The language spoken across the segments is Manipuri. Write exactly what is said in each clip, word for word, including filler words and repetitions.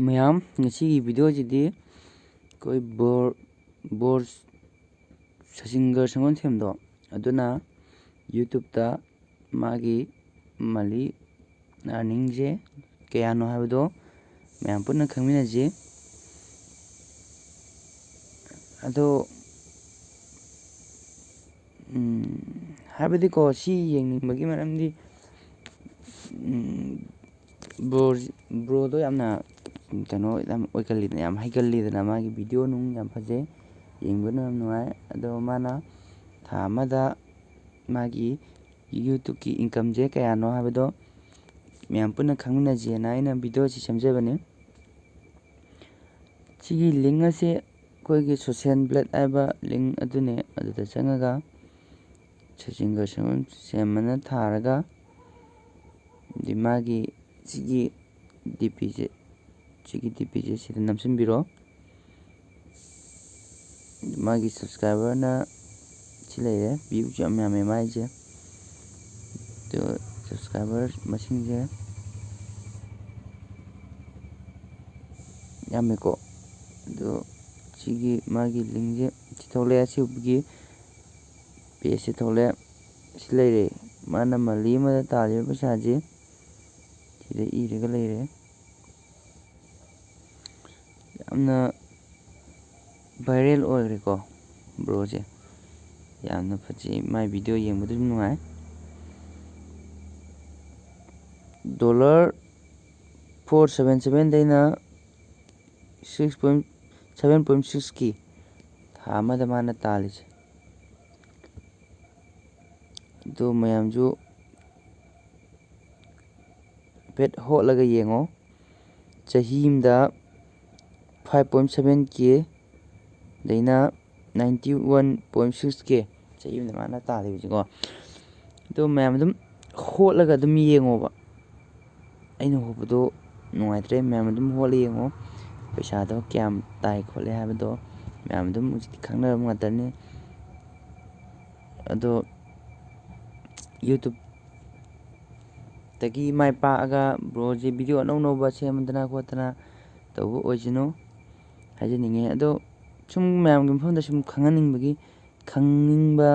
ꯃꯌꯥꯝ, ꯉꯁꯤꯒꯤ ꯚꯤꯗꯤꯑꯣꯁꯤꯗꯤ ꯑꯩꯈꯣꯏ ꯕꯣꯔ ꯕꯣꯔ ꯁꯆꯤꯟꯒꯔ ꯁꯪꯒꯣꯟꯁꯦꯝꯗꯣ ꯑꯗꯨꯅ ꯌꯨꯇ꯭ꯌꯨꯕꯇ ꯃꯥꯒꯤ ꯃꯟꯂꯤ ꯑꯥꯔꯅꯤꯡꯁꯦ ꯀꯌꯥꯅꯣ ꯍꯥꯏꯕꯗꯣ ꯃꯌꯥꯝ ꯄꯨꯟꯅ ꯈꯪꯃꯤꯟꯅꯁꯤ꯫ ꯑꯗꯣ ꯎꯝ, ꯍꯥꯏꯕꯗꯤꯀꯣ, ꯁꯤ ꯌꯦꯡꯅꯤꯡꯕꯒꯤ ꯃꯔꯝꯗꯤ, ꯎꯝ, ꯕ꯭ꯔꯣ ꯕ꯭ꯔꯣꯗꯣ ꯌꯥꯝꯅ ꯀꯩꯅꯣ ꯌꯥꯝ ꯑꯣꯏꯒꯜꯂꯤꯗꯅ, ꯌꯥꯝ ꯍꯩꯒꯜꯂꯤꯗꯅ, ꯃꯥꯒꯤ ꯚꯤꯗꯤꯑꯣ ꯅꯨꯡ ꯌꯥꯝ ꯐꯖꯩ, ꯌꯦꯡꯕ ꯅꯨꯡ ꯌꯥꯝ ꯅꯨꯡꯉꯥꯏ꯫ ꯑꯗꯣ ꯃꯥꯅ ꯊꯥ ꯑꯃꯗ ꯃꯥꯒꯤ ꯌꯨꯇ꯭ꯌꯨꯕꯀꯤ ꯏꯟꯀꯝꯁꯦ ꯀꯌꯥꯅꯣ ꯍꯥꯏꯕꯗꯣ ꯃꯌꯥꯝ ꯄꯨꯟꯅ ꯈꯪꯃꯤꯟꯅꯁꯦꯅ ꯑꯩꯅ ꯚꯤꯗꯤꯑꯣꯁꯤ ꯁꯦꯝꯖꯕꯅꯤ꯫ ꯁꯤꯒꯤ ꯂꯤꯡ ꯑꯁꯤ ꯑꯩꯈꯣꯏꯒꯤ ꯁꯣꯁꯦꯜ ꯕ꯭ꯂꯦꯠ ꯍꯥꯏꯕ ꯂꯤꯡ ꯑꯗꯨꯅꯦ꯫ ꯑꯗꯨꯗ ꯆꯪꯉꯒ ꯁꯆꯤꯟꯒꯔ ꯁꯪꯒꯣꯟꯁꯦꯝ ꯑꯅ ꯊꯥꯔꯒ, ꯑꯗꯩ ꯃꯥꯒꯤ ꯁꯤꯒꯤ ꯗꯤ ꯄꯤꯁꯦ, ꯁꯤꯒꯤ ꯗꯤ ꯄꯤꯁꯦ ꯁꯤꯗ ꯅꯝꯁꯤꯟꯕꯤꯔꯣ꯫ ꯃꯥꯒꯤ ꯁꯕꯁꯀ꯭ꯔꯥꯏꯕꯔꯅ ꯁꯤ ꯂꯩꯔꯦ, ꯚ꯭ꯌꯨꯁꯨ ꯌꯥꯝ ꯌꯥꯝꯃꯦ ꯃꯥꯏꯁꯦ꯫ ꯑꯗꯣ ꯁꯕꯁꯀ꯭ꯔꯥꯏꯕꯔ ꯃꯁꯤꯡꯁꯦ ꯌꯥꯝꯃꯦꯀꯣ꯫ ꯑꯗꯣ ꯁꯤꯒꯤ ꯃꯥꯒꯤ ꯂꯤꯡꯁꯦ ꯁꯤ ꯊꯣꯛꯂꯛꯑꯦ, ꯑꯁꯤꯒꯤ ꯄꯦꯖꯁꯦ ꯊꯣꯛꯂꯛꯑꯦ꯫ ꯁꯤ ꯂꯩꯔꯦ, ꯃꯥꯅ ꯃꯟꯂꯤ ꯑꯃꯗ ꯇꯥꯜꯂꯤꯕ ꯄꯩꯁꯥꯁꯦ ꯁꯤꯗ ꯏꯔꯒ ꯂꯩꯔꯦ꯫ ꯌꯥꯝꯅ ꯚꯥꯏꯔꯦꯜ ꯑꯣꯏꯈ꯭ꯔꯦꯀꯣ ꯕ꯭ꯔꯣꯁꯦ, ꯌꯥꯝꯅ ꯐꯖꯩ, ꯃꯥꯏ ꯚꯤꯗꯤꯑꯣ ꯌꯦꯡꯕꯗꯁꯨ ꯅꯨꯡꯉꯥꯏ꯫ ꯗꯣꯂꯔ ꯐꯣꯔ ꯁꯚꯦꯟ ꯁꯚꯦꯟꯗꯩꯅ ꯁꯤꯛꯁ ꯄꯣꯏꯟ ꯁꯚꯦꯟ ꯄꯣꯏꯟ ꯁꯤꯛꯁꯀꯤ ꯊꯥ ꯑꯃꯗ ꯃꯥꯅ ꯇꯥꯜꯂꯤꯁꯦ꯫ ꯑꯗꯨ ꯃꯌꯥꯝꯁꯨ ꯍꯥꯏꯐꯦꯠ ꯍꯣꯠꯂꯒ ꯌꯦꯡꯉꯣ꯫ ꯆꯍꯤ ꯑꯃꯗ ꯐꯥꯏꯚ ꯄꯣꯏꯟ ꯁꯚꯦꯟ ꯀꯦ ꯗꯩꯅ ꯅꯥꯏꯟꯇꯤ ꯋꯥꯟ ꯄꯣꯏꯟ ꯁꯤꯛꯁ ꯀꯦ ꯆꯍꯤ ꯑꯃꯗ ꯃꯥꯅ ꯇꯥꯜꯂꯤꯕꯁꯤꯀꯣ꯫ ꯑꯗꯣ ꯃꯌꯥꯝ ꯑꯗꯨꯝ ꯍꯣꯠꯂꯒ ꯑꯗꯨꯝ ꯌꯦꯡꯉꯣꯕ꯫ ꯑꯩꯅ ꯍꯣꯠꯄꯗꯣ ꯅꯨꯡꯉꯥꯏꯇ꯭ꯔꯦ, ꯃꯌꯥꯝ ꯑꯗꯨꯝ ꯍꯣꯠꯂ ꯌꯦꯡꯉꯣ꯫ ꯄꯩꯁꯥꯗꯣ ꯀꯌꯥꯝ ꯇꯥꯏ ꯈꯣꯠꯂꯦ ꯍꯥꯏꯕꯗꯣ ꯃꯌꯥꯝ ꯑꯗꯨꯝ ꯍꯧꯖꯤꯛꯇꯤ ꯈꯪꯅꯔꯕ ꯉꯥꯛꯇꯅꯤ꯫ ꯑꯗꯣ ꯌꯨꯇ꯭ꯌꯨꯕꯇꯒꯤ ꯃꯥꯏ ꯄꯥꯛꯑꯒ ꯕ꯭ꯔꯣꯁꯦ ꯚꯤꯗꯤꯑꯣ ꯑꯅꯧ ꯑꯅꯧꯕ ꯁꯦꯝꯗꯅ ꯈꯣꯠꯇꯅ ꯇꯧꯕ ꯑꯣꯏꯁꯅꯨ ꯍꯥꯏꯖꯅꯤꯡꯉꯦ꯫ ꯑꯗꯣ ꯁꯨꯝ ꯃꯌꯥꯝꯒꯤ ꯃꯐꯝꯗ ꯁꯨꯝ ꯈꯪꯍꯟꯅꯤꯡꯕꯒꯤ, ꯈꯪꯅꯤꯡꯕ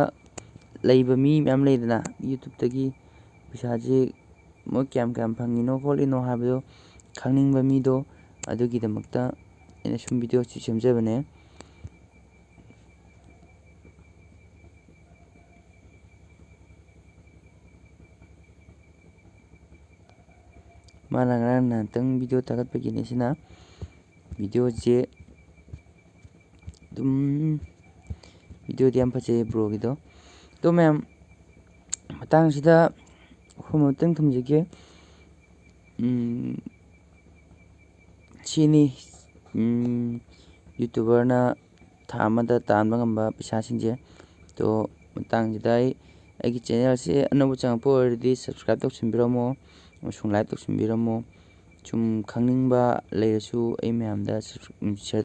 ꯂꯩꯕ ꯃꯤ ꯃꯌꯥꯝ ꯂꯩꯗꯅ, YouTubeꯇꯒꯤ ꯄꯩꯁꯥꯁꯤ ꯃꯣꯏ ꯀꯌꯥꯝ ꯀꯌꯥꯝ ꯐꯪꯉꯤꯅꯣ ꯈꯣꯠꯂꯤꯅꯣ ꯍꯥꯏꯕꯗꯣ ꯈꯪꯅꯤꯡꯕ ꯃꯤꯗꯣ, ꯑꯗꯨꯒꯤꯗꯃꯛꯇ ꯑꯩꯅ ꯁꯨꯝ videoꯁꯤ ꯁꯦꯝꯖꯕꯅꯦ꯫ ꯃꯥꯅ ꯉꯔꯥꯡ ꯅꯍꯥꯟꯇꯪ video ꯊꯥꯒꯠꯄꯒꯤꯅꯤ ꯁꯤꯅ꯫ Videoꯁꯦ ꯑꯗꯨꯝ, videoꯗꯤ ꯌꯥꯝ ꯐꯖꯩ broꯒꯤꯗꯣ꯫ ꯑꯗꯣ ꯃꯌꯥꯝ, ꯃꯇꯥꯡꯁꯤꯗ ꯋꯥꯐꯝ ꯑꯃꯇꯪ ꯊꯝꯖꯒꯦ꯫ ꯎꯝ, ꯁꯤꯅꯤ, ꯎꯝ, YouTuberꯅ ꯊꯥ ꯑꯃꯗ ꯇꯥꯟꯕ ꯉꯝꯕ ꯄꯩꯁꯥꯁꯤꯡꯁꯦ꯫ ꯑꯗꯣ ꯃꯇꯥꯡꯁꯤꯗ ꯑꯩ, ꯑꯩꯒꯤ channelꯁꯦ ꯑꯅꯧꯕ ꯆꯪꯉꯛꯄ ꯑꯣꯏꯔꯗꯤ subscribe ꯇꯧꯁꯤꯟꯕꯤꯔꯝꯃꯣ ꯑꯃꯁꯨꯡ like ꯇꯧꯁꯤꯟꯕꯤꯔꯝꯃꯣ꯫ ꯁꯨꯝ ꯈꯪꯅꯤꯡꯕ ꯂꯩꯔꯁꯨ ꯑꯩ ꯃꯌꯥꯝꯗ ꯁꯕ-, ꯎꯝ, share